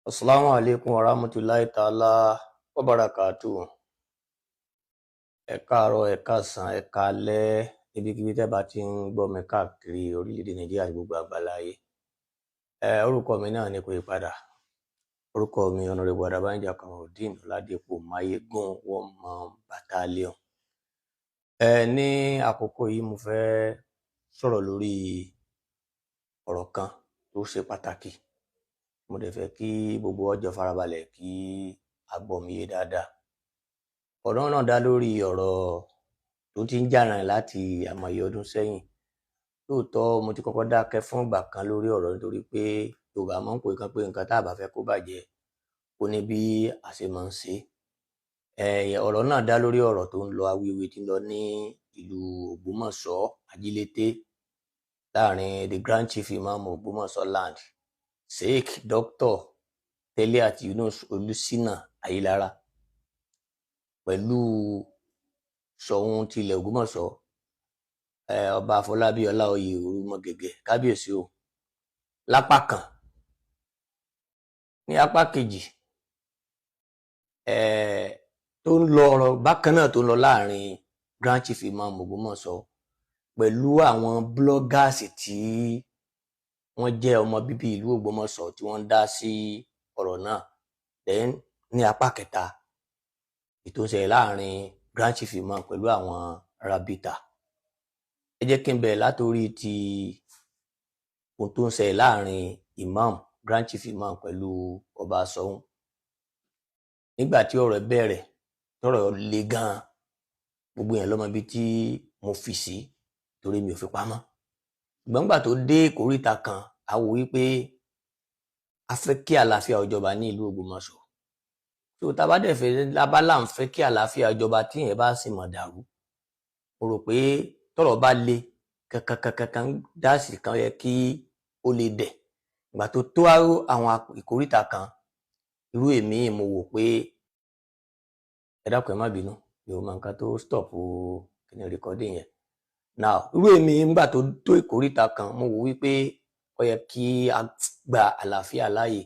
Assalamu alaikum warahmatullahi ta'ala wabarakatuh. Ẹ káàárọ̀, ẹ káàsán, ẹ káalẹ́ níbikíbi tẹ́ bá ti ń gbọ́ mi káàkiri orílẹ̀-èdè Nàìjíríà àti gbogbo àgbáláyé. Orúkọ mi náà ni kò yí padà. Orúkọ mi Honorable Adabanja Kamorudeen Ọládépò Máyégún One Man Battalion. Ní àkókò yìí, mo fẹ́ sọ̀rọ̀ lórí ọ̀rọ̀ kan tó ṣe pàtàkì. Mo dẹ̀ fẹ́ kí gbogbo wa jọ farabalẹ̀ kí a gbọ́ mi yé dáadáa. Ọ̀rọ̀ náà dá lórí ọ̀rọ̀ tó ti ń jà ràìnrìn láti àìmọye ọdún sẹ́yìn. Lóòótọ́, mo ti kọ́kọ́ dákẹ́ fún ìgbà kan lórí ọ̀rọ̀, nítorí pé Yorùbá máa ń pòwe kan pé nǹkan tá a bá fẹ́ kó bàjẹ́, ó ní bí a ṣe máa ń ṣe é. Ọ̀rọ̀ náà dá lórí ọ̀rọ̀ tó ń lọ, awuyewuye tí ń lọ ní ìlú Ògbómọ̀ṣọ́, Ajílété, láàrin the Grand Chief Imam Ògbómọ̀ṣọ́ land, Sheikh Dr. Teliat Yunus Olùsínà Ayílára, pẹ̀lú Ṣọ̀ún tilẹ̀ Ògbómọ̀ṣọ́, Ọba Afọlábí Ọláoyè Orúmọgẹ̀gẹ̀, kábíyèsí o, lápá kan. Ní apá kejì, tó ń lọ, ọ̀rọ̀ bákan náà tó ń lọ láàrin Grand Chief Imam Ògbómọ̀ṣọ́ pẹ̀lú àwọn bloggers tí wọ́n jẹ́ ọmọ bíbí ìlú Ògbómọ̀ṣọ́ tí wọ́n ń dá sí ọ̀rọ̀ náà. Then ní apá kẹta, ètò ń ṣẹlẹ̀ láàrin Grand Chief Imam pẹ̀lú àwọn Rabita. Ẹ jẹ́ kí n bẹ̀rẹ̀ látòrí ti ohun tó ń ṣẹlẹ̀ láàrin Imam, Grand Chief Imam, pẹ̀lú Ọba Ṣọ̀ún. Nígbà tí ọ̀rọ̀ bẹ̀rẹ̀, tọ́rọ̀ le gan-an, gbogbo yẹn ló mọ ibi tí mo fi sí, torí mi ò fi pamọ́. Ṣùgbọ́n nígbà tó dé ìkóríta kan, a wò wípé a fẹ́ kí àlàáfíà ó jọba ní ìlú Ògbómọ̀ṣọ́. Tó tá a bá dẹ̀ fẹ́ lábálà ń fẹ́ kí àlàáfíà jọba, tí yẹn bá sì mọ̀ dàrú, mo rò pé tọ́rọ̀ bá le kankankankan dáàsì kan yẹ kí ó lè dẹ̀. Ìgbà tó tó àwọn ìkóríta kan, irú èmi, mo wò pé, ẹ dákun, ẹ má bínú, mi ò mọ nǹkan tó stop kíni recording yẹn now. Irú èmi, nígbà tó tó ìkóríta kan, mo wò wípé ó yẹ kí a gba àlàáfíà láàyè.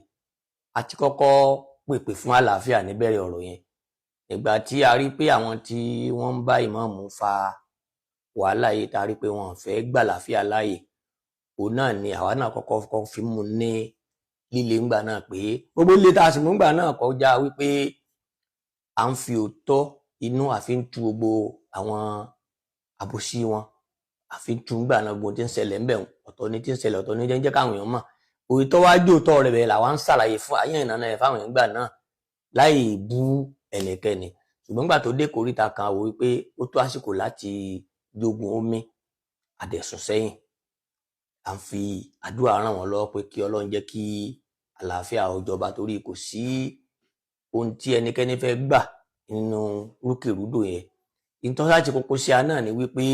A ti kọ́kọ́ pèpè fún àlàáfíà níbẹ̀rẹ̀ ọ̀rọ̀ yẹn. Ìgbà tí a rí pé àwọn tí wọ́n ń bá ìmáàmù fa wàhálà yìí, tá a rí pé wọ́n fẹ́ gbà àlàáfíà láàyè, òun náà ni àwa náà kọ́kọ́ kọ́kọ́ fi mú ní líle ńgbà náà, pé gbogbo líle tá a sì mú ńgbà náà kọjá wípé à ń fi òótọ́ inú àfi ń tú gbogbo àwọn àbòsí wọn, àfi ń tú ńgbà náà. Gbogbo tí ń ṣẹlẹ̀ ńbẹ̀, ọ̀tọ̀ ni tí ń ṣẹlẹ̀, ọ̀tọ̀ ni jẹ́ káwọn èèyàn mọ̀. Òótọ́ wá jó òótọ́ rẹ̀ bẹ́ẹ̀ làwa ń ṣàlàyé fún ayé ìnáná ẹ̀ fáwọn èèyàn ńgbà náà láì bú ẹnikẹ́ni. Ṣùgbọ́n nígbà tó dé kòríta kan, wò wípé ó tó àsìkò láti jogun omi àdẹ̀sùn sẹ́yìn. À ń fi àdúrà ràn wọ́n lọ́wọ́ pé kí Ọlọ́run jẹ́ kí àlàáfíà ó jọba, torí kò sí ohun tí ẹnikẹ́ni fẹ́ gbà nínú rúkèrúdò yẹn. Ìtọ́sá ti kókó sí a náà ni wípé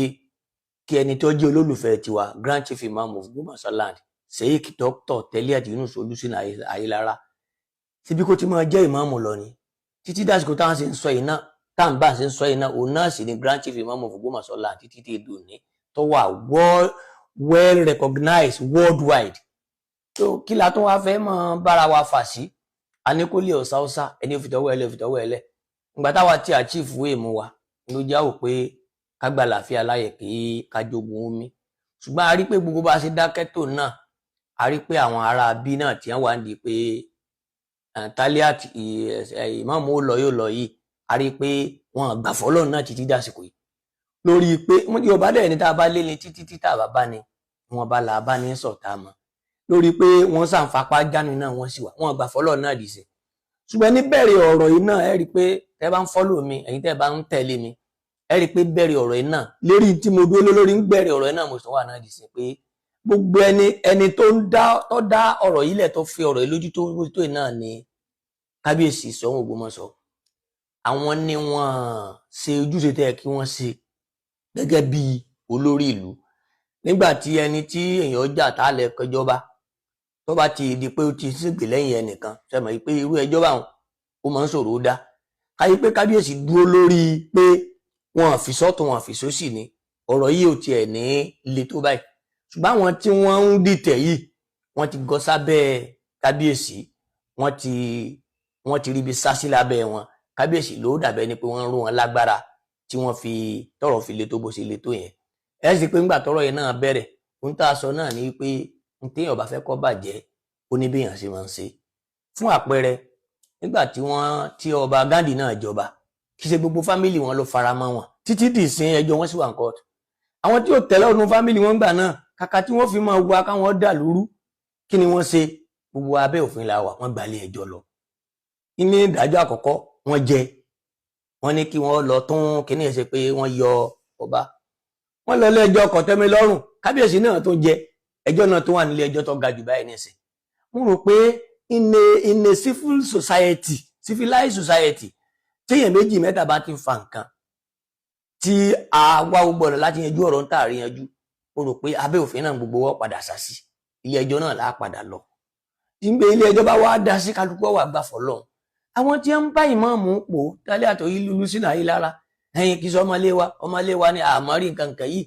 kí ẹni tó jẹ́ olólùfẹ́ tiwa, Grand Chief Imam of Ògbómọ̀ṣọ́ land, Sheikh Dr. Teliat Yunus Olùsínà Ayélára, síbi kó ti máa jẹ́ ìmáàmù lọ ni títí dásìkò táwọn sì ń sọ yìí náà, táwọn bá sì ń sọ yìí náà. Òun náà sì ni Grand Chief Imam of Ògbómọ̀ṣọ́ land títí tí èdè òní tó wà well recognized worldwide. So kí la tún wá fẹ́ mọ́ bára wa fà sí? A ní kó lè ọ̀sá ọ̀sá, ẹni ò fi tọwọ́ ẹlẹ́, ò fi tọwọ́ ẹlẹ́. Ìgbà táwa ti achieve aim wa ló jáwò pé ká gba àlàáfíà láàyè, kí ká jogun omi. Ṣùgbọ́n a rí pé gbogbo bá a ṣe dákẹ́ tó náà, a rí pé àwọn ará bí náà tí wọ́n wà ń di pé Taliat ìmáàmù ó lọ, yóò lọ yìí, a rí pé wọn gbà fọlọ́run náà títí dàsìkò yìí, lórí pé Yorùbá dẹ̀ ní tá a bá lé ní títí tí tá a bá bá ní wọn bá là bá ní sọ̀tà mọ́, lórí pé wọ́n sàǹfapá jánu náà, wọ́n sì wà, wọ́n gbà fọlọ́run náà dì sí. Ṣùgbọ́n níbẹ̀rẹ̀ ọ̀rọ̀ yìí náà, ẹ rí i pé tẹ́ bá ń follow mi, ẹ̀yin tẹ́ bá ń tẹ̀lé mi, ẹ rí i pé bẹ̀rẹ̀ ọ̀rọ̀ yìí náà, lérí tí mo dúró lórí ń bẹ̀rẹ̀ ọ̀rọ̀ yìí náà, mo sọ wà náà dì sí pé gbogbo ẹni tó ń dá, tó dá ọ̀rọ̀ yìí lẹ̀, tó fi ọ̀rọ̀ yìí lójú tó tó yìí náà ni kábíyèsí Ṣọ̀ún Ògbómọ̀ṣọ́. Àwọn ni wọ́n ṣe ojúṣe tẹ́ kí wọ́n ṣe gẹ́gẹ́ bí olórí ìlú. Nígbà tí ẹni tí èèyàn jà tá lẹ kẹjọba, tó bá ti di pé ó ti ṣègbè lẹ́yìn ẹnìkan, ṣe mọ̀ pé irú ẹjọ́ báwọn ó máa ń ṣòro dá. Káyé pé kábíyèsí dúró lórí pé wọn fi sọ́tún, wọn fi sósì ni, ọ̀rọ̀ yìí ò tiẹ̀ ní le tó báyìí. Ṣùgbọ́n àwọn tí wọ́n ń dìtẹ̀ yìí, wọ́n ti gọ sábẹ́ kábíyèsí. Wọ́n ti ríbi sásí lábẹ́ wọn. Kábíyèsí ló dàbẹ́ ni pé wọ́n ń rú wọn lágbára tí wọ́n fi tọrọ fi le tó bó ṣe le tó yẹn. Ẹ sì pé ńgbà tọrọ yẹn náà bẹ̀rẹ̀, ohun tá a sọ náà ni pé ohun téèyàn bá fẹ́ kó bàjẹ́, ó ní béèyàn ṣe máa ń ṣe. Fún àpẹẹrẹ, nígbà tí wọ́n tí ọba Gandhi náà jọba, kì í ṣe gbogbo family wọn ló fara mọ́ wọn títí dì sí. Ẹjọ́ wọn sì wà ní kóòtù. Àwọn tí ò tẹ̀lé ọdún family wọn gbà náà, kàkà tí wọ́n fi máa wá káwọn dà lóru, kí ni wọ́n ṣe? Gbogbo abẹ́ òfin la wà. Wọ́n gbalé ẹjọ́ lọ. Ní ìdájọ́ àkọ́kọ́, wọ́n jẹ, wọ́n ní kí wọ́n lọ tún kíní ẹ̀ ṣe pé wọ́n yọ ọba. Wọ́n lọ ilé ẹjọ́ kọ̀tẹ́milọ́rùn. Kábíyèsí náà tó jẹ, ẹjọ́ náà tó wà nílé ẹjọ́ tó ga jù báyìí nísìn. Mo rò pé in a civil society, civilized society, téèyàn méjì mẹ́ta bá ti fa nǹkan tí a wá gbogbo ọ̀nà láti yanjú ọ̀rọ̀ ń tààrí yanjú, mo rò pé abẹ́ òfin náà gbogbo wọn padà sá sí. Ilé ẹjọ́ náà là á padà lọ. Tí ń gbé ilé ẹjọ́ bá wá dá sí, kálukú wà gbà fọlọ́run. Àwọn tí ń bá ìmáàmù pò tálẹ́ àtọ̀ yìí lulu sínú ayé lára ẹ̀yìn kì í sọ ọmọlé wa, ọmọlé wa ni àmọ́rí nǹkan kan yìí.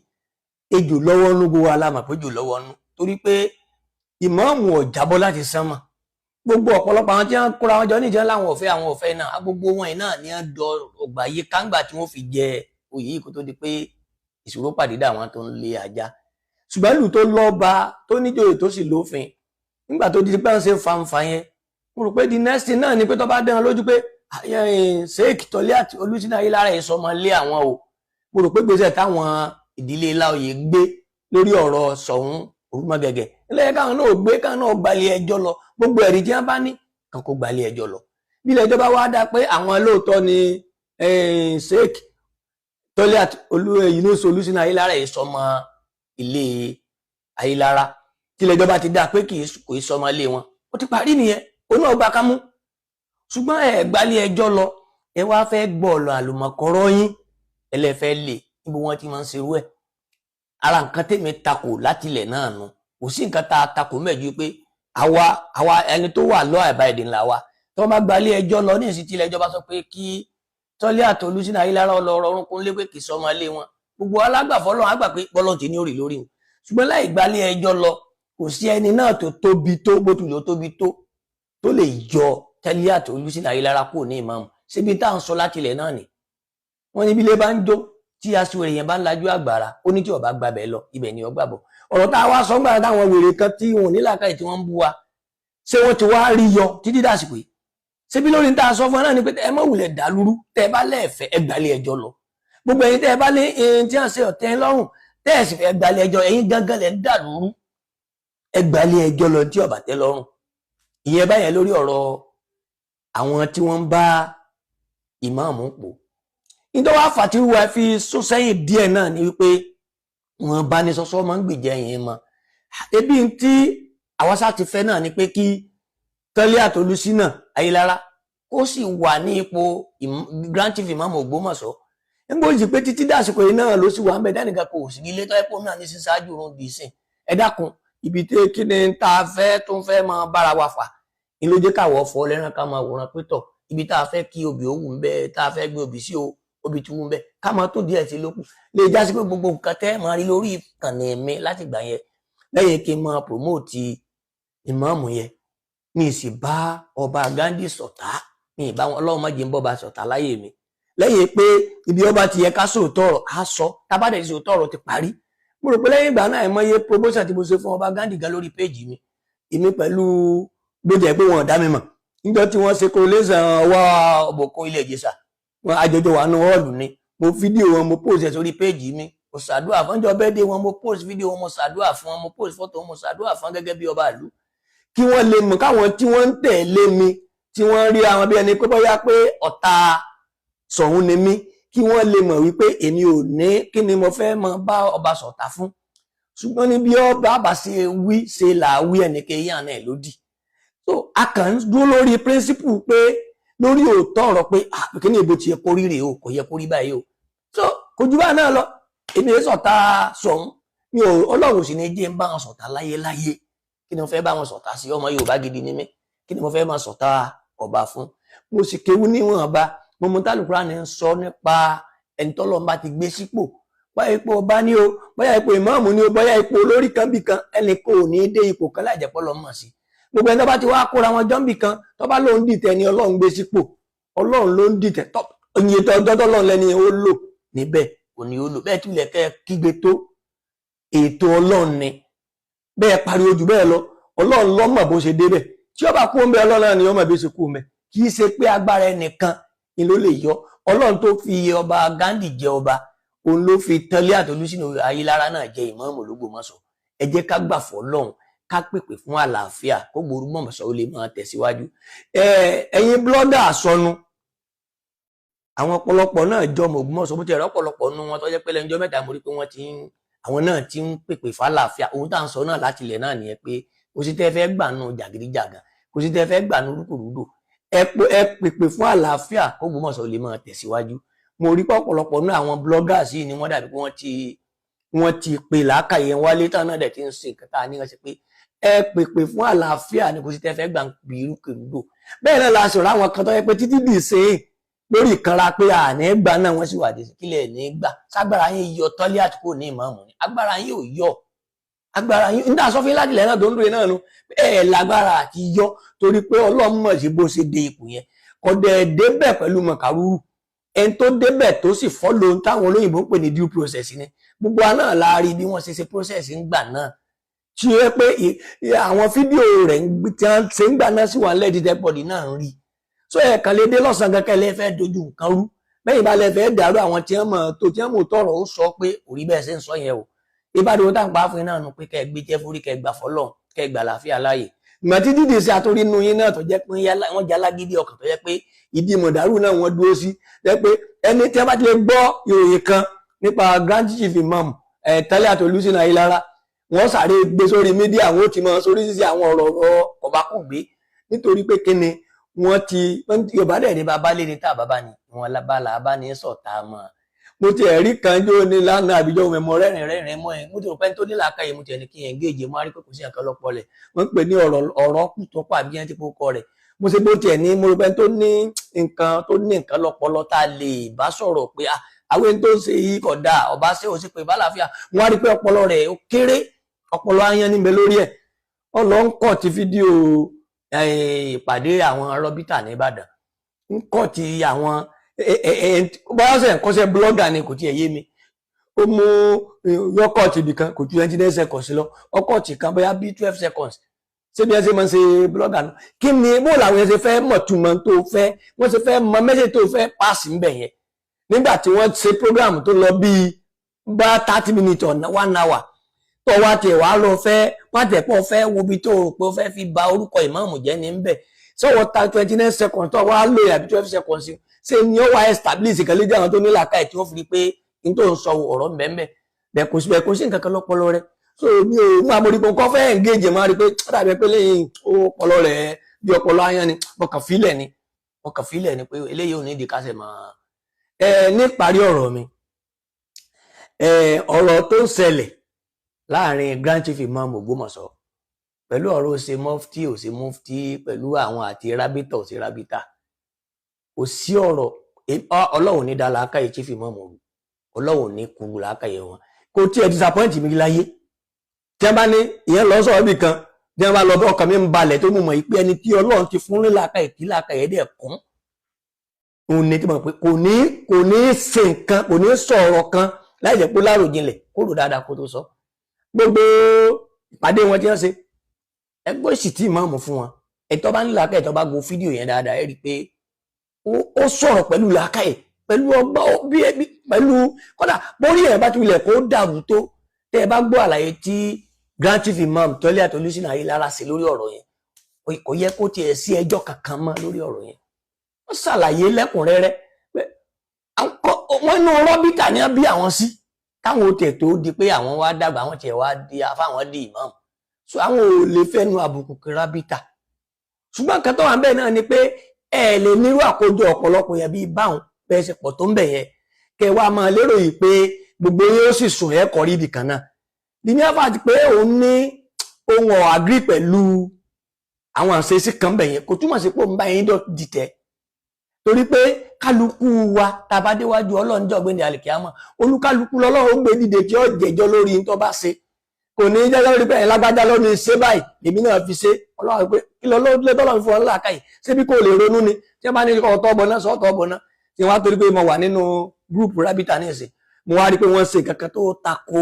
Ejò lọ́wọ́ nú, gbogbo wa la mọ̀ pé ejò lọ́wọ́ nú, torí pé ìmáàmù ò jábọ́ láti sánmà. Gbogbo ọ̀pọ̀lọpọ̀ àwọn tí wọ́n kóra wọn jọ níjẹ́ láwọn ọ̀fẹ́, àwọn ọ̀fẹ́ náà, gbogbo wọn yìí náà ní wọ́n dọ ọgbà yìí káńgbà tí wọ́n fi jẹ oyè yìí, kó tó di pé ìṣòro pàdé dà wọ́n tó ń lé ajá. Ṣùgbọ́n ìlú tó lọ́ba, tó níjòyè, tó sì lófin, nígbà tó di pé wọ́n ṣe fanfa yẹn, mo rò pé the next thing náà ni pé tó bá dán lójú pé Sheikh Toliat Olùsínà Ayélára yìí sọmọ lé àwọn o, mo rò pé gbèsè táwọn ìdílé Láòyè gbé lórí ọ̀rọ̀ Ṣọ̀ún Òrùmọgẹ̀gẹ̀ nílẹ̀, káwọn náà gbé, káwọn náà gbalẹ̀ ẹjọ́ lọ. Gbogbo ẹ̀rí tí wọ́n bá ní kan, kó gbalẹ̀ ẹjọ́ lọ. Bí ilé ẹjọ́ bá wá dá pé àwọn lóòótọ́ ni Sheikh Toliat Yunus Olùsínà Ayélára yìí sọmọ ilé Ayélára, tí ilé ẹjọ́ bá ti dá pé kì í sọmọ ilé wọn, ó ti parí nìyẹn. Òun náà gba kámú. Ṣùgbọ́n ẹ gbalẹ̀ ẹjọ́ lọ, ẹ wá fẹ́ gbọ́ ọ̀lọ́ àlùmọ̀kọ́rọ́ yín ẹlẹ́fẹ́ lè níbo wọ́n ti máa ń ṣerú ẹ̀. Ara nǹkan tèmi takò látilẹ̀ náà nu. Kò sí nǹkan tá a takò mẹ́jú pé àwa ẹni tó wà lọ́ àìbáyé ńlá wa tí wọ́n bá gbalẹ̀ ẹjọ́ lọ ní ìsìn, tí ilé ẹjọ́ bá sọ pé kí Toliat Olùsínà Ayélára ọlọ́rọ̀ orúnkún lé pé kì í sọmọ ilé wọn, gbogbo alágbàfọ́lọ́ àgbà pé bọ́lọ̀ ti ní òrì lórí wọn. Ṣùgbọ́n láì gbalẹ̀ ẹjọ́ lọ, kò sí ẹni náà tó tóbi tó bó tilẹ̀ ó tóbi tó lè yọ Toliat Olùsínà Ayélára kúrò ní ìmáàmù. Síbi tá à ń sọ látilẹ̀ náà ni wọ́n ní bí ilé bá ń jó, tí aṣiwèrè yẹn bá ń lajú àgbàrá, ó ní tí ó bá gbabẹ̀ lọ, ibẹ̀ ni ó gbà bọ̀. Ọ̀rọ̀ tá a wá sọ ń gbàrà táwọn wèrè kan tí wọn ò ní làákàyè tí wọ́n ń bú wa, ṣé wọ́n ti wá rí yọ títí dàsìkò yìí? Ṣebí lórí tá a sọ fún ẹ náà ni pé ẹ má wulẹ̀ dàlúrú. Tẹ́ ẹ bá lẹ́ẹ̀fẹ́, ẹ gbàlẹ̀ ẹjọ́ lọ. Gbogbo ẹ̀yin tẹ́ ẹ bá lé ẹ̀yin tí wọ́n ṣe ọ̀tẹ́ lọ́rùn, tẹ́ ẹ sì fẹ́ gbàlẹ̀ ẹjọ́, ẹ̀yin gángan lẹ̀ ń dàlúrú. Ẹ gbàlẹ̀ ẹjọ́ lọ tí ó bá tẹ́ lọ́rùn. Ìyẹn báyẹn lórí ọ̀rọ̀ àwọn tí wọ́n ń bá ìmáàmù pò. Nítorí wàá fàtíwá fi sún sẹ́yìn díẹ̀ náà ni wípé wọn bá ní sọ́sọ́ máa ń gbìjẹ yẹn mọ́. Ebi tí àwọn sá ti fẹ́ náà ni pé kí Toliat Olùsínà Ayélára kó sì wà ní ipò Grand Chief Imam Ògbómọ̀ṣọ́. Nígbà ó sì pé títí dàsìkò yìí náà ló sì wà ń bẹ dánìkan, kò sí ilé tó ẹ̀pọ̀ náà ní sísáájú òun dì í sìn. Ẹ dákun, ibi tí kí ni tá a fẹ́ tó ń fẹ́ máa bára wa fà ní ló jẹ́ káwọ́ fọ́ lẹ́ràn ká máa wòran pé tọ̀, ibi tá a fẹ́ kí obì ó wù ń bẹ, tá a fẹ́ gbé obì sí o, obì tí wù ń bẹ, ká máa tó díẹ̀ sí lókù lè já sí pé gbogbo nǹkan tẹ́ máa rí lórí ìkànnì mi láti gbà yẹn, lẹ́yìn kí n máa promote ìmáàmù yẹn, mi sì bá ọba Gandhi ṣọ̀tá, mi ì bá wọn. Ọlọ́run má jẹ́ ń bọ́ba ṣọ̀tá láyé mi. Lẹ́yìn pé ibi ọba ti yẹ ká sòótọ́ ọ̀rọ̀ á sọ, tábàdẹ̀ sòótọ́ ọ̀rọ̀ ti parí. Mo rò pé lẹ́yìn ìgbà náà, ẹ̀ mọye promotion tí mo ṣe fún ọba Gandhi gan lórí péjì mi, èmi pẹ̀lú gbọ́dọ̀ pé wọn ò dá mi mọ̀ níjọ́ tí wọ́n ṣe coronation ọwọ́ ọ̀bọ̀kún ilé Ìjẹ̀ṣà. Wọn àjọjọ wà nù hall ni. Mo fídíò wọn, mo post ẹ̀ sórí péjì mi, mo ṣàdúrà fún ọjọ́ birthday wọn. Mo post fídíò wọn, mo ṣàdúrà fún wọn, mo post fọ́tò wọn, mo ṣàdúrà fún wọn gẹ́gẹ́ bí ọba ìlú, kí wọ́n lè mọ̀, káwọn tí wọ́n ń tẹ̀lé mi, tí wọ́n rí àwọn bí ẹni pé bóyá pé ọ̀tá Ṣọ̀ún ni mí, kí wọ́n lè mọ̀ wípé èmi ò ní kí ni mo fẹ́ mọ bá ọba ṣọ̀tá fún. Ṣùgbọ́n ní bí ọba bá ṣe wí ṣe là wí, ẹnìkan yíyan náà lódì. So a kàn ń dúró lórí principle pé lórí òótọ́ ọ̀rọ̀ pé kí ni ìbò ti yẹ kó rí rèé o, kò yẹ kó rí báyìí o. So kò jù bá náà lọ. Èmi yẹn ṣọ̀tá Ṣọ̀ún mi ò, Ọlọ́run sì ní jẹ́ ń bá wọn ṣọ̀tá láyé láyé. Kí ni mo fẹ́ bá wọn ṣọ̀tá sí? Ọmọ Yorùbá gidi ni mí. Kí ni mo fẹ́ máa ṣọ̀tá ọba fún? Mo sì kéwú níwọ̀nba. Mo mọ tálùkùránì ń sọ nípa ẹni tọ́lọ́run bá ti gbé sípò, bóyá ipò ọba ní o, bóyá ipò ìmáàmù ní o, bóyá ipò olórí kan bí kan. Ẹnì kò ní dé ipò kan láì jẹ́ pé Ọlọ́run mọ̀ sí. Gbogbo ẹni tó bá ti wá kóra wọn jọ́ǹbì kan, tó bá lóun dìtẹ̀ ni Ọlọ́run gbé sípò, Ọlọ́run ló ń dìtẹ̀. Iye tó ọjọ́ tọ́lọ́run lẹ́ni ó lò níbẹ̀ kò ní ó lò bẹ́ẹ̀. Tilẹ̀ kẹ́ kígbe tó, ètò Ọlọ́run ni. Bẹ́ẹ̀ pariwo jù bẹ́ẹ̀ lọ, Ọlọ́run ló mọ̀ bó ṣe débẹ̀. Tí ó bá kú ń bẹ, Ọlọ́run náà ni ó mọ̀ bí ó ṣe kú ń bẹ. Kì í ṣe pé agbára ẹnìkan ni ló lè yọ. Ọlọ́run tó fi ọba Gandhi jẹ ọba, òun ló fi Tẹ́lẹ̀ àtolúsínú Ayélára náà jẹ ìmáàmù l'Ógbómọ̀ṣọ́. Ẹ jẹ́ ká gbà fọ́lọ́run, ká pèpè fún àlàáfíà kó Ògbómọ̀ṣọ́ ó lè máa tẹ̀síwájú. Ẹ̀yin blogger sọnù, àwọn ọ̀pọ̀lọpọ̀ náà jọ ọmọ Ògbómọ̀ṣọ́, bó ti ẹ̀rọ ọ̀pọ̀lọpọ̀ nú wọn tó jẹ́ pé lẹ́njọ́ mẹ́ta mo rí pé wọ́n ti ń, àwọn náà ti ń pèpè fàlàáfíà. Ohun tá à ń sọ náà láti ilẹ̀ náà nìyẹn pé kò sí tẹ́ fẹ́ gbà nù jàgídíjàgàn, kò sí tẹ́ fẹ́ gbà nù rúkòrúdò. Ẹ pèpè fún àlàáfíà kó Ògbómọ̀ṣọ́ lè máa tẹ̀síwájú. Mo rí pé ọ̀pọ̀lọpọ̀ nú àwọn bloggers yìí ni wọ́n dàbí pé wọ́n ti pè làákàyè wálé tán náà dẹ̀ ti ń ṣe nǹkan tá a ní wọ́n ṣe pé ẹ pèpè fún àlàáfíà ni, kò sí tẹ́ fẹ́ gbà bí rúkèrúdò. Bẹ́ẹ̀ náà la sọ̀rọ̀ àwọn kan tó yẹ pé títí dì sẹ́yìn lórí ìkanra pé àní gbà náà wọ́n sì wà dé kílẹ̀ ní gbà ságbára yín yọ tọ́lé àtúkò ní ìmáàmù ni. Agbára yín ò yọ, agbára yín nígbà sọfín láti ilẹ̀ náà tó ń dúró náà nu ẹ lágbára àti yọ, torí pé Ọlọ́run mọ̀ sí bó ṣe dé ipò yẹn, kò dẹ̀ débẹ̀ pẹ̀lú mọ̀kàrúrù. Ẹni tó débẹ̀ tó sì follow táwọn olóyìnbó ń pè ní due process ni. Gbogbo wa náà la rí bí wọ́n ṣe ṣe process ń gbà náà, tí ó yẹ pé àwọn fídíò rẹ̀ tí wọ́n ṣe ń gbà náà sì wà lẹ́ẹ̀dí tẹ́pọ̀dì náà ń rí. So ẹ̀ kàn lè dé lọ́sàn-án kankan lè fẹ́ dojú nǹkan rú bẹ́ẹ̀ bá lè fẹ́ dàrú. Àwọn tí wọ́n mọ̀ tó tí wọ́n mọ̀ tọrọ ó sọ pé òrí bẹ́ẹ̀ ṣe ń sọ yẹn o. Ìbádùn tá à ń pa fún yín náà nu pé kẹ́ ẹ gbé jẹ́ forí, kẹ́ ẹ gbà fọlọ́run, kẹ́ ẹ gbà láàfíà láàyè. Ìgbà tí dídì sí àtòrí inú yín náà tó jẹ́ pé wọ́n jẹ́ alágídí ọkàn, tó jẹ́ pé ìdí mọ̀dàrú náà wọ́n dúró sí, jẹ́ pé ẹni tí wọ́n bá ti lè gbọ́ ìròyìn kan nípa Grand Chief Imam tẹ́lẹ̀ àtolúsínà Ayélára, wọ́n sáré gbé sórí media, wọ́n ó ti mọ sórí sísí àwọn ọ̀rọ̀ ọ̀rọ̀ kọ̀bákùngbé, nítorí pé kíni wọ́n ti Yorùbá dẹ̀ ní bàbá lé ní tá bàbá ni wọn bá bá ní sọ̀tà mọ́. Mo ti ẹ̀rí kan jó ní lánàá àbíjọ́ mẹ́mọ́ rẹ́rìn rẹ́rìn mọ́ ẹ̀. Mo ti rò pé tó ní làákàyè, mo ti ẹ̀ ní kí ẹ̀ ń géèjì, mo á rí pé kò sí nǹkan lọ́pọ̀lẹ̀. Wọ́n ń pè ní ọ̀rọ̀ ọ̀rọ̀ kù tó pọ̀ àbí yẹn ti kó kọ rẹ̀. Mo ṣe bó tiẹ̀ ní, mo rò pé tó ní nǹkan, tó ní nǹkan lọ́pọlọ tá a lè bá sọ̀rọ̀ pé àwọn ẹni tó ń ṣe yìí kò dáa, ọba ṣé o sì pé bálàáfíà. Wọ́n á rí pé ọpọlọ rẹ̀ ó kéré, ọpọlọ ayan níbẹ̀ lórí ẹ̀. Ọlọ́ ń kọ́ ti fídíò ìpàdé àwọn rọ́bítà ní Ìbàdàn, ń kọ́ ti àwọn bóyá ṣe ń kọ́ṣẹ́ blogger ni, kò tiẹ̀ yé mi. Ó mú yọkọ̀tì ibì kan, kò ju 29 seconds lọ, ọkọ̀tì kan bóyá bí 12 seconds. Ṣé bí ẹ ṣe máa ń ṣe blogger nù? Kí ni bó làwọn yẹn ṣe fẹ́ mọ̀ túmọ̀ tó fẹ́, wọ́n ṣe fẹ́ mọ message tó fẹ́ pass ńbẹ̀ yẹn, nígbà tí wọ́n ṣe program tó lọ bíi bá 30 minutes or one hour, tó wá tiẹ̀ wá lọ fẹ́ wá tẹ̀ pọ̀ fẹ́ wo ibi tó rò pé ó fẹ́ fi ba orúkọ ìmáàmù jẹ́ ní bẹ̀ sọ̀wọ́ ta 29 seconds tó wá lò àbí 12 seconds, ṣé ni ó wá establish kan lédè àwọn tó ní làákàyè tí wọ́n fi rí pé n tó ń sọ ọ̀rọ̀ mbẹ́mbẹ́ bẹ́ẹ̀? Kò sí bẹ́ẹ̀, kò sí nǹkan kan lọ́pọlọ rẹ̀. So mi ò mú àmọ́ pé nǹkan fẹ́ engage, máa rí pé ó dàbí pé lẹ́yìn ọpọlọ rẹ̀ bí ọpọlọ ayan ni. Ọkàn fílẹ̀ ni pé eléyìí ò ní ìdí kásẹ̀ mọ́ ẹ. Níparí ọ̀rọ̀ mi, ọ̀rọ̀ tó ń ṣẹlẹ̀ láàrin Grand Chief Imam Ògbómọ̀ṣọ́ pẹ̀lú ọ̀rọ̀ ṣe mufti ò ṣe mufti, pẹ̀lú àwọn àti rábítà ò ṣe rábítà, kò sí ọ̀rọ̀. Ọlọ́run ní dá làákàyè Chief Imam òru, Ọlọ́run ní kúrú làákàyè wọn, kò tiẹ̀ disappoint mi láyé. Tí wọ́n bá ní ìyẹn lọ sọ̀rọ̀ bì kan, tí wọ́n bá lọ bá, ọkàn mi ń balẹ̀ tó mú mọ̀ pé ẹni tí Ọlọ́run ti fún ní làákàyè, kí làákàyè dẹ̀ kún òun ní, tí mo pé kò ní ṣe nǹkan, kò ní sọ̀rọ̀ kan láì jẹ́ pé láròjinlẹ̀, kó rò dáadáa kó tó sọ. Gbogbo ìpàdé wọn tí wọ́n ṣe, ẹgbẹ́ sì tí ìmáàmù fún wọn, ẹ̀tọ́ bá ní làákàyè, tó bá go fídíò yẹn dáadáa, ẹ rí i pé ó sọ̀rọ̀ pẹ̀lú làákàyè, pẹ̀lú ọgbọ́n bí ẹbí pẹ̀lú kódà bórí ẹ̀ bá ti wulẹ̀ kó dàrú tó. Tẹ́ ẹ bá gbọ́ àlàyé tí Grand Chief Imam Tọ́lé Àtolúsínà Ayélára ṣe lórí ọ̀rọ̀ yẹn, kò yẹ kó tiẹ̀ sí ẹjọ́ kankan mọ́ lórí ọ̀rọ̀ yẹn. Wọ́n ṣàlàyé lẹ́kùnrẹ́rẹ́ pé wọ́n inú rọ́bìtà ni wọ́n bí àwọn sí, káwọn ò tiẹ̀ tó di pé àwọn wá dàgbà, àwọn tiẹ̀ wá di afáwọn di imam, so àwọn ò lè fẹ́nu àbùkù kí rábìtà. Ṣùgbọ́n nǹkan tó wà ń bẹ̀ náà ni pé ẹ lè nírú àkójọ ọ̀pọ̀lọpọ̀ yẹn bíi báwọn bẹ́ẹ̀ ṣe pọ̀ tó ń bẹ̀ yẹn, kẹ wá máa lérò yìí pé gbogbo yín ó sì sùn ẹ̀ kọ́ rí ibì kan náà. The mere fact pé òun ní ohun ọ̀ agree pẹ̀lú àwọn àṣeṣí kan bẹ̀ yẹn kò túmọ̀ sí pé òun bá yín dìtẹ̀, torí pé kálukú wa tá a bá déwájú Ọlọ́run jọ gbé ní àlìkíyámọ̀, olúkálukú lọ́lọ́run ó gbé dìde tí ó jẹ́jọ́ lórí tó bá ṣe. Kò ní jẹ́ lórí pé ẹ̀ lágbájá ló ní ṣe báyìí, èmi náà fi ṣe. Ọlọ́run pé kí lọ lé tọ́lọ́run fún ọ làákàyè, ṣé bí kò lè ronú ni? Tí wọ́n bá ní ọ̀tọ̀ ọ̀bọ̀ náà, sọ́ọ̀tọ̀ ọ̀bọ̀ náà tí wọ́n á, torí pé mo wà nínú group rábìtà ní ìsìn, mo wá rí pé wọ́n ṣe kankan tó tako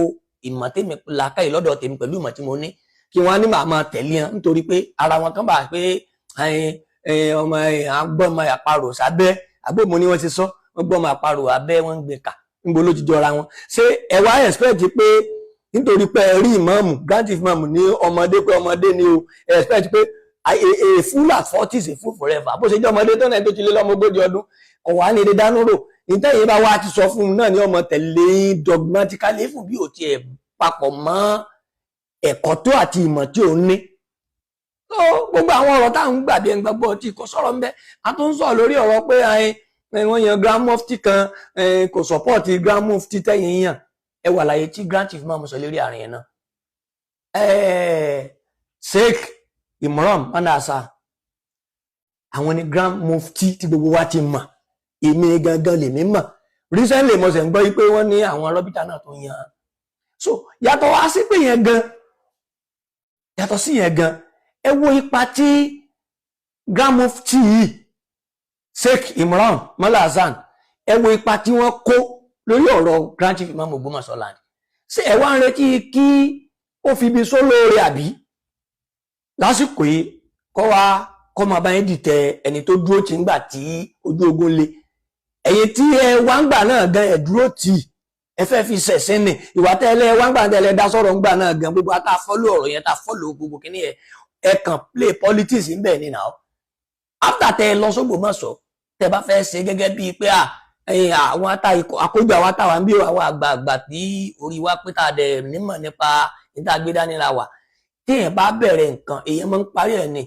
ìmọ̀ tèmi, làákàyè lọ́dọ̀ tèmi pẹ̀lú ìmọ̀ tí mo ní, kí wọ́n á ní màá máa tẹ̀lé wọn nítorí pé ara wọn kan bá pé ọmọ agbọ́mọ àparò sábẹ́ àgbòmọ ni wọ́n ti sọ, wọ́n gbọ́mọ àparò abẹ́, wọ́n ń gbé kà níbo ló ti jọra wọn. Ṣé ẹ wá expect pé nítorí pé ẹ rí ìmáàmù, grand chief ìmáàmù ní ọmọdé, pé ọmọdé ni o, ẹ expect pé a fool at 40 is a fool forever? Bó ṣe jẹ́ ọmọdé tó náà, tó ti lé lọ́mọ 40 ọdún, kò wá ní ilé dánú rò. Ìtẹ́yìn bá wá ti sọ fún un náà ní ọmọ tẹ̀lé dogmatically fún bí ò tiẹ̀ papọ̀ mọ́ ẹ̀kọ́ tó àti ìmọ̀ tí òun ní. Tó gbogbo àwọn ọ̀rọ̀ táwọn ń gbà bí ẹni gbàgbọ́ tí kò sọ̀rọ̀ ń bẹ́, a tún ń sọ̀rọ̀ lórí ọ̀rọ̀ pé wọ́n yan grand mufti kan, kò support grand mufti tẹ́yìn yàn. Ẹ wà láyé tí grand chief máa mú sọ lórí àárín yẹn náà. Sheikh Imran Manasa, àwọn ni grand mufti tí gbogbo wa ti mọ̀. Èmi gangan lèmi mọ̀. Recently mo sì ń gbọ́ pé wọ́n ní àwọn rọ́bìtà náà tó yan. So yàtọ̀ wá sí pé yẹn gan, yàtọ̀ sí yẹn gan, ẹ wo ipa tí grand mufti yìí, Sheikh Imran Malazan, ẹ wo ipa tí wọ́n kó lórí ọ̀rọ̀ grand chief imam Ògbómọ̀ṣọ́ land. Ṣé ẹ wá ń retí kí ó fi ibi sólóore, àbí lásìkò yìí kọ́ wa kọ́ máa bá yín dìtẹ̀ ẹni tó dúró tì ń gbà tí ojú ogun le? Ẹ̀yin tí ẹ wá ń gbà náà gan, ẹ̀ dúró tì, ẹ fẹ́ fi ṣẹ̀sìn ni. Ìwà tẹ́lẹ̀ wá ń gbà tẹ́lẹ̀ dá sọ̀rọ̀ ń gbà náà gan, gbogbo ata follow ọ̀rọ̀ yẹn, ta follow gbogbo kìíní yẹn, ẹ kàn play politics ń bẹ̀ ni now. After tẹ ẹ lọ sÓgbómọ̀ṣọ́, tẹ bá fẹ́ ṣe gẹ́gẹ́ bíi pé àwọn ata àkójọ àwọn àtàwà ń bí àwọn àgbààgbà tí orí wa pé tá a dẹ̀ nímọ̀ nípa níta gbé dání la wà. Téèyàn bá bẹ̀rẹ̀ nǹkan, èèyàn máa ń parí ẹ̀ ni.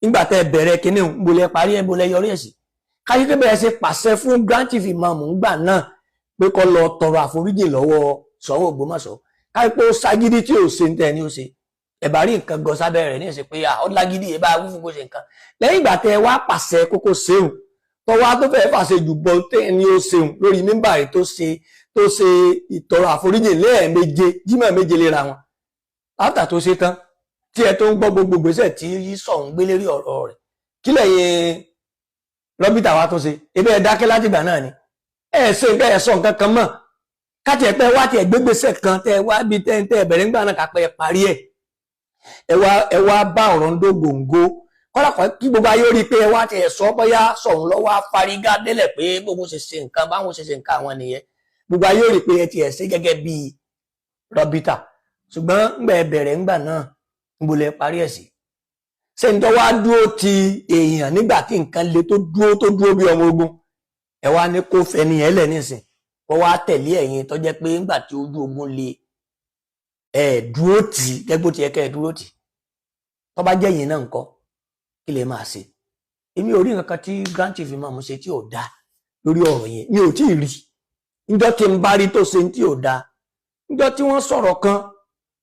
Nígbà tẹ́ ẹ bẹ̀rẹ̀ kínní, ń bolẹ̀ parí ẹ̀, bolẹ̀ yọrí ẹ̀ sí. Káyé pé bẹ̀rẹ̀ ṣe pàṣẹ fún grand chief imam ńgbà náà pé kó lọ tọrọ àforíjì lọ́wọ́ Ṣọ̀ún Ògbómọ̀ṣọ́, káyé pé ó ságídí tí ò ṣe ń tẹ́ ni ó ṣe, ẹ bá rí nǹkan gan sábẹ́ rẹ̀ ní ìsìn pé ó lágídí, ẹ bá wí fún kó ṣe nǹkan. Lẹ́yìn ìgbà tẹ́ ẹ wá pàṣẹ kókó ṣeun tọwọ́ tó fẹ́ fàṣẹ jù bọ́ tẹ́ ni ó ṣeun lórí mímbà rẹ̀, tó ṣe ìtọrọ àforíjì lẹ́ẹ̀méje, jímọ̀ méje léra wọn. Látà tó ṣe tán tí ẹ tó ń gbọ́ gbogbo gbèsè tí Ṣọ̀ún gbé lérí ọ̀rọ̀ rẹ̀, kí lẹ́yìn rọ́bìtà wa tó ṣe? Ebe ẹ dákẹ́ látìgbà náà ni. Ẹ ṣe nǹkan, ẹ sọ nǹkan kan mọ́. Káti ẹ pẹ́ wá tiẹ̀ gbégbèsè kan tẹ́ wá bí tẹ́ tẹ́ bẹ̀rẹ̀ ńgbà náà, kápẹ́ parí ẹ̀, ẹ wá bá ọ̀rọ̀ ń dó gòǹgó kọ́lá kí gbogbo ayé rí i pé ẹ wá tiẹ̀ sọ bóyá Ṣọ̀ún lọ́wọ́ afárígá délẹ̀ pé gbogbo ṣe ṣe nǹkan báwọn ṣe ṣe nǹkan àwọn nìyẹn. Gbogbo ayé rí i pé ẹ tiẹ̀ ṣe gẹ́gẹ́ bíi rọ́bìtà. Ṣùgbọ́n ńgbà ẹ bẹ̀rẹ̀ ńgbà náà, níbo lẹ parí ẹ̀ sí? Ṣé ń tọ́ wá dúró ti èèyàn nígbà tí nǹkan le, tó dúró bí ọmọ ogun, ẹ wá ní kó fẹni ẹ lẹ̀ nísìn, kó wá tẹ̀lé ẹ̀yin tó jẹ́ pé ńgbà tí ojú ogun le, ẹ dúró tì í gẹ́gẹ́ bó ti yẹ kẹ́ ẹ dúró tì í? Tó bá jẹ́ yìí náà ńkọ́, kí lè máa ṣe? Èmi ò rí nǹkan kan tí grand chief imam ṣe tí ò dáa lórí ọ̀rọ̀ yẹn. Mi ò tí ì rí. Níjọ́ tí n bá rí tó ṣe tí ò dáa, níjọ́ tí wọ́n sọ̀rọ̀ kan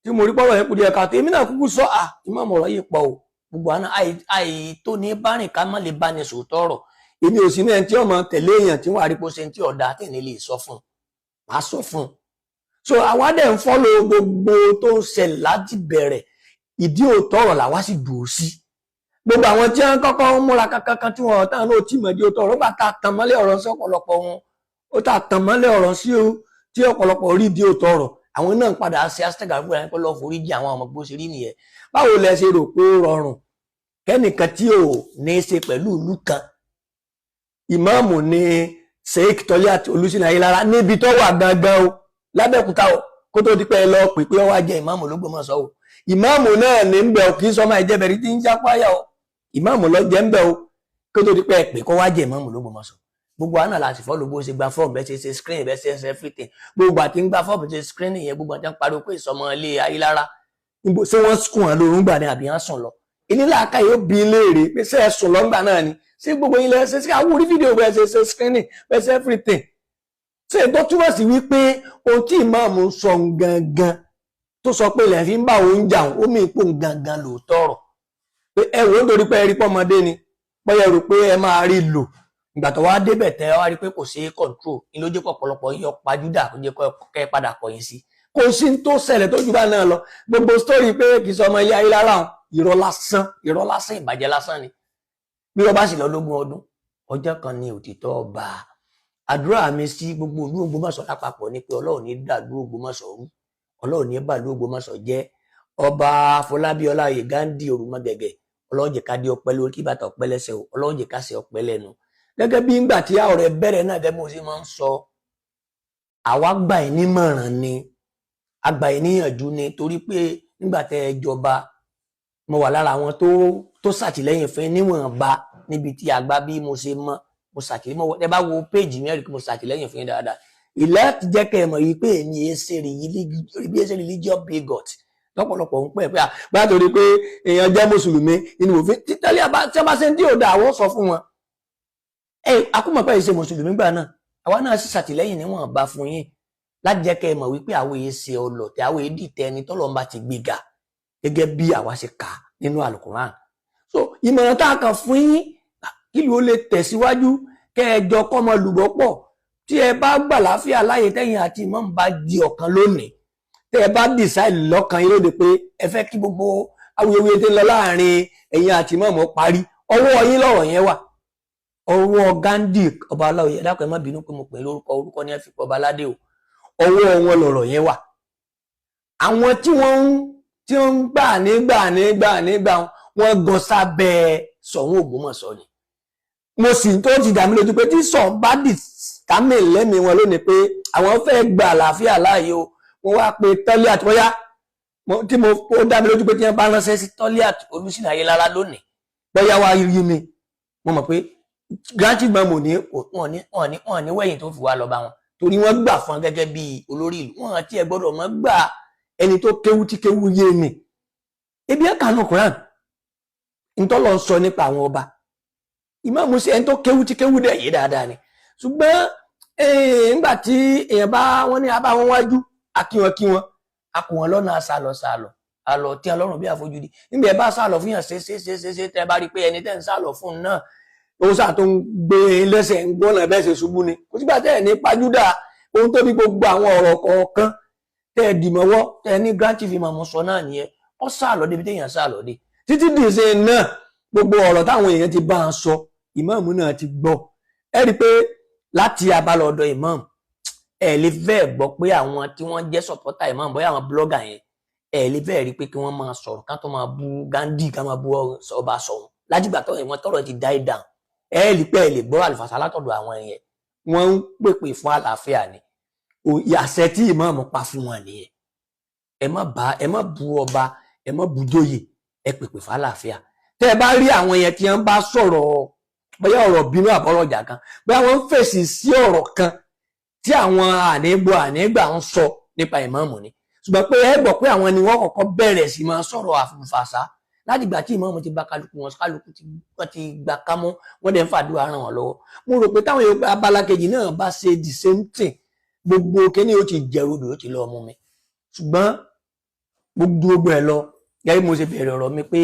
tí mo rí pọ́rọ̀ yẹn kù díẹ̀ káàtó, èmi náà kúkú sọ à ìmọ̀ ọ̀rọ̀ yìí pọ̀ o. Gbogbo àná àì tó ní bá rìn ká má lè bá ní sòótọ́ ọ̀rọ̀. Èmi ò sí ní ẹni tí ọmọ tẹ̀lé èèyàn tí wọ́n á rí pé ó ṣe tí ọ̀dà tí ní lè sọ fún un, màá sọ fún un. So àwa dẹ̀ ń follow gbogbo tó ń ṣẹlẹ̀ láti bẹ̀rẹ̀. Ìdí òótọ́ ọ̀rọ̀ làwa sì dùn sí. Gbogbo àwọn tí wọ́n kọ́kọ́ ń múra kankan tí wọ́n táwọn náà tí mọ̀ di òótọ́ ọ̀rọ̀ gbà tá a tàn mọ́lẹ̀ ọ̀rọ̀ sí ọ̀pọ̀lọpọ̀ wọn, ó tá a tàn mọ́lẹ̀ ọ̀rọ̀ sí o, tí ọ̀pọ̀lọpọ̀ rí di òótọ́ ọ̀rọ̀, àwọn náà ń padà ṣe hashtag àfúrà yẹn pé lọ́ọ́ forí jì àwọn ọmọ bó ṣe rí nìyẹn. Báwo lẹ ṣe rò pé ó rọrùn kẹ́nìkan tí ò ní í ṣe pẹ̀lú ìlú kan, ìmáàmù ní Sheikh Toliat Olùsínà Ayélára níbi tó wà gangan o lábẹ́òkúta o, kó tó di pé ẹ lọ pè pé ó wá jẹ ìmáàmù l'Ógbómọ̀ṣọ́ o? Ìmáàmù náà ní ń bẹ o, kì í sọmọ ìjẹbẹ̀rí tí ń jápáyà o. Ìmáàmù lọ jẹ́ ń bẹ o, kó tó di pé ẹ pè kó wá jẹ ìmáàmù l'Ógbómọ̀ṣọ́. Gbogbo àná láti follow bó ṣe gba fọ́ọ̀mù, bẹ́ẹ̀ ṣe ṣe screen, bẹ́ẹ̀ ṣe ṣe everything. Gbogbo àti ń gba fọ́ọ̀mù, ṣe screen yẹn, gbogbo àti ń pariwo pé ìsọmọ ilé Ayélára, ṣé wọ́n sùn wọn lórun gbà ní àbí wọ́n sùn lọ? Ìnílàákà yóò bí léèrè pé ṣé ẹ sùn lọ́ngbà náà ni? Ṣé gbogbo ilẹ̀ ṣe ṣe àwọn orí fídíò bẹ́ẹ̀ ṣe ṣe screening, bẹ́ẹ̀ ṣe everything? Ṣé tó túmọ̀ sí wípé ohun tí ìmáàmù sọ gangan, tó sọ pé ilẹ̀ fi ń bá òun jà, ó mì pò gangan lóòótọ́ ọ̀rọ̀ pé ẹ wò ó, nítorí pé ẹ rí pọ́mọdé ni, bóyá ẹ rò pé ẹ máa rí lò. Ìgbà tó wá débẹ̀ tẹ́ wá rí pé kò sí control ní ló jẹ́ pọ̀ ọ̀pọ̀lọpọ̀ yín pajúdà kó jẹ́ kẹ́ ẹ padà kọ̀yìn sí. Kò sí tó ṣẹlẹ̀ tó jù bá náà lọ. Gbogbo story pé kì í sọ ọmọ ilé ayé lára wọn, irọ́ lásán, irọ́ lásán, ìbàjẹ́ lásán ni. Bí wọ́n bá sì lọ lógún ọdún, ọjọ́ kan ni òtítọ́ ọba. Àdúrà mi sí gbogbo ìlú Ògbómọ̀ṣọ́ lápapọ̀ ni pé Ọlọ́run ní dàlú Ògbómọ̀ṣọ́ rú, Ọlọ́run ní bàlú Ògbómọ̀ṣọ́ jẹ́. Ọba Afọlábí Ọláoyè Ghandi Òrùmọgẹ̀gẹ̀, Ọlọ́run jẹ́ ká dé ọpẹ́ lórí, kí bàtà ọpẹ́ lẹ́sẹ̀ o, Ọlọ́run jẹ́ ká ṣe ọpẹ́ lẹ́nu. Gẹ́gẹ́ bí ńgbà tí ọ̀rẹ́ bẹ̀rẹ̀ náà, gẹ́gẹ́ bí mo ṣe máa ń sọ, àwa gbà yín nímọ̀ràn ni, a gbà yín níyànjú ni, torí pé nígbà tẹ́ ẹ jọba, mo wà lára àwọn tó ṣàtìlẹ́yìn fún yín níwọ̀nba níbi tí àgbà bí mo ṣe mọ̀. Mo ṣàtìlẹ́yìn, mo ẹ bá wo péèjì mi, ẹ rí i pé mo ṣàtìlẹ́yìn fún yín dáadáa. Ìlẹ́ ti jẹ́ kẹ́ ẹ mọ̀ yìí pé èmi ẹ ṣe bí ẹ ṣe religious bigot lọ́pọ̀lọpọ̀ ń pẹ́ pé bá torí pé èèyàn jẹ́ mùsùlùmí nínú òfin títẹ́lẹ̀ tí a bá ṣe ń dí òdà, àwọn sọ fún wọn. Ẹ akúmọ̀pẹ́ yìí ṣe mùsùlùmí gbà náà, àwa náà sì ṣàtìlẹ́yìn níwọ̀nba fún yín láti jẹ́ kẹ́ ẹ mọ̀ wípé àwọn èyí ṣe ọlọ̀tẹ̀, àwọn èyí dìtẹ̀ ẹni tọ́lọ́run bá ti gbéga gẹ́gẹ́ bí àwa ṣe kà nínú Àlùkùránì. So ìmọ̀ràn tá a kàn fún yín, kí ló lè tẹ̀síwájú, kẹ́ ẹ jọ kọ́mọ lùbọ́ pọ̀. Tí ẹ bá gbà láfíà láàyè, tẹ́yìn àti ìmáàmù bá di ọ̀kan lónìí, tẹ́ ẹ bá decide lọ́kàn yín lóde pé ẹ fẹ́ kí gbogbo awuyewuye tí ń lọ láàrin ẹ̀yin àti ìmáàmù parí, ọwọ́ yín lọ̀rọ̀ yẹn wà. Ọwọ́ Ghandi ọba aláwọ̀ yẹn, dákun, ẹ má bínú pé mo pè é lórúkọ, orúkọ ní ẹ fi pọ̀ ọba aládé o, ọwọ́ wọn lọ̀rọ̀ yẹn wà. Àwọn tí wọ́n ń gbà nígbà nígbà nígbà wọ́n gan sábẹ́ Ṣọ̀ún Ògbómọ̀ṣọ́ ni. Mo sì tó ti dà mí lójú pé tí Ṣọ̀ún bá dì kámi lẹ́mìí wọn lónìí pé àwọn fẹ́ gba àlàáfíà láàyè o, wọ́n wá pe Tọ́líàtì bóyá tí mo ó dá mi lójú pé tí wọ́n bá ránṣẹ́ sí Tọ́líàtì Olúṣínà Ayélára lónìí, bóyá wá rí mi, mo mọ̀ pé Grand Chief Imam ní wọn ní wẹ̀yìn tó fi wá lọ bá wọn, torí wọ́n gbà fún wọn gẹ́gẹ́ bí olórí ìlú wọn àti ẹ gbọ́dọ̀ mọ́ gbà ẹni tó kéwú tí kéwú yé mi. Ebi ẹ̀ kànú Quran ntọ́lọ́ ń sọ nípa àwọn ọba ìmáàmù sí ẹni tó kéwú tí kéwú dẹ̀ yé dáadáa ni. Ṣùgbọ́n nígbà tí èèyàn bá wọn ní abá wọn wájú akíwọn kí wọn akù wọn lọ́nà sálọ sálọ àlọ tí ọlọ́run bí àfojúdi. Nígbà ẹ bá sálọ fún yàn ṣe ṣe ṣe ṣe ṣe, tẹ bá rí i pé ẹni tẹ́ ń sálọ fún un náà ó sà tó ń gbé lẹ́sẹ̀ ń gbọ́nà bẹ́ẹ̀ ṣe ṣubú ni, kò sígbà tẹ́ ẹ̀ ní pajúdà ohun tó bí gbogbo àwọn ọ̀rọ̀ kọ̀ọ̀kan tẹ́ ẹ dìmọ̀wọ́ tẹ́ ẹ ní Grand Chief Imam sọ náà nìyẹn. Ó sálọ débi téèyàn sálọ dé títí dìse náà, gbogbo ọ̀rọ̀ táwọn èèyàn ti bá a sọ, ìmáàmù náà ti gbọ́. Ẹ rí i pé láti abala ọ̀dọ̀ ìmáàmù, ẹ lè fẹ́ gbọ́ pé àwọn tí wọ́n jẹ́ supporter ìmáàmù, bóyá àwọn blogger yẹn, ẹ lè fẹ́ rí i pé kí wọ́n máa sọ̀rọ̀ ká tó máa bú Gandhi, ká máa bú ọba Ṣọ̀ún. Látìgbà tó ìwọ̀n tọrọ ti die down, ẹ lè pẹ́ ẹ lè gbọ́ àlùfàṣà látọ̀dọ̀ àwọn yẹn. Wọ́n ń pèpè fún àlàáfíà ni. Àṣẹ tí ìmáàmù pa fún wọn nìyẹn: ẹ má bá, ẹ má bú ọba, ẹ má bú jóyè, ẹ pèpè fún àlàáfíà. Tẹ́ ẹ bá rí àwọn yẹn tí wọ́n bá sọ̀rọ̀, bóyá ọ̀rọ̀ bínú àbọ̀rọ̀ ọjà kan, bóyá wọ́n ń fèsì sí ọ̀rọ̀ kan tí àwọn ànígbò ànígbà ń sọ nípa ìmáàmù ni. Ṣùgbọ́n pé ẹ gbọ́ pé àwọn ni wọ́n kọ́kọ́ bẹ̀rẹ̀ sí máa sọ̀rọ̀ àfàṣà, láti ìgbà tí ìmáàmù ti bá kálukú wọn, kálukú tí wọ́n ti gbà kámú, wọ́n dẹ̀ ń fàdúrà ràn wọ́n lọ́wọ́. Mo rò pé táwọn yòókù abala kejì náà bá ṣe the same thing, gbogbo kíní ó ti jẹ̀rọdò, ó ti lọ mú mi. Ṣùgbọ́n gbogbo ẹ̀ lọ, gẹ́gẹ́ bí mo ṣe bẹ̀rẹ̀ ọ̀rọ̀ mi pé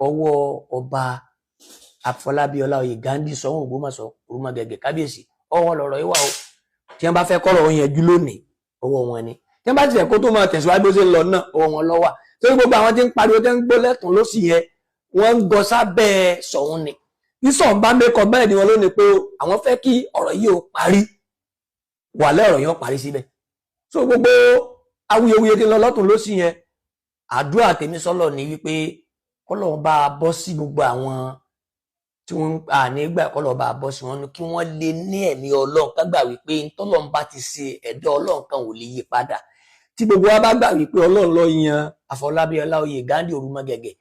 ọwọ́ ọba Àfọlábí Ọláoyè Ghandi Ṣọ̀ún Ògbómọ̀ṣọ́ Òrùmọgẹ̀gẹ̀ kábíyèsí, ọwọ́ lọ̀rọ̀ yìí wà o. Tí wọ́n bá fẹ́ kọ́rọ̀ wọn yanjú lónìí, ọwọ́ wọn ni. Tí wọ́n bá ti fẹ́ kó tó máa tẹ̀síwájú bó ṣe ń lọ náà, ọwọ́ wọn ló wà, torí gbogbo àwọn tí ń pariwo, tí ń gbó lẹ́tùn ló sì yẹ, wọ́n ń gọ sábẹ́ Ṣọ̀ún ni. Bí Ṣọ̀ún bá mẹ́kọ bẹ́ẹ̀ ni wọn lónìí pé àwọn fẹ́ kí ọ̀rọ̀ yìí ó parí, wà lẹ́ ọ̀rọ̀ yẹn ó parí síbẹ̀. So gbogbo awuyewuye tí ń lọ lọ́tùn lósì yẹn, àdúrà tèmi sọ́lọ̀ ní wípé kọ́lọ́run bá a bọ́ sí gbogbo àwọn tí wọ́n à nígbà, kọ́lọ́run bá a bọ́ sí wọn, kí wọ́n lè ní ẹ̀mí Ọlọ́run, ká gbà wípé ntọ́lọ́run bá ti ṣe, ẹ̀dá Ọlọ́run kan ò lè yí padà. Tí gbogbo wa bá gbà wípé Ọlọ́run ló yan Àfọlábí Ọláoyè Ghandi Òrùmọgẹ̀gẹ̀,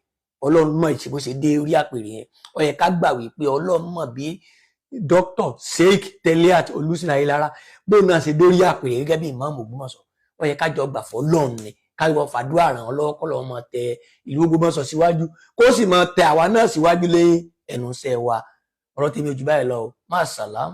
Ọlọ́run mọ̀ ìṣe bó ṣe dé orí àpèrè yẹn. Ó yẹ ká gbà wípé Ọlọ́run mọ̀ bí Dr. Sheikh Teliat Olúṣínà Ayélára bóun náà ṣe dórí àpèrè gẹ́gẹ́ bí ìmáàmù Ògbómọ̀ṣọ́. Ó yẹ ká jọ gbà fọ́lọ́run ni, káyọ̀ fàdúrà ràn án lọ́wọ́, kọ́ lọ́ọ́ máa tẹ ìlú Ògbómọ̀ṣọ́ síwájú, kó sì máa tẹ àwa náà síwájú lẹ́yìn ẹnu iṣẹ́ wa. Ọ̀rọ̀ tèmi ò jù báyìí lọ o. Má sàlám.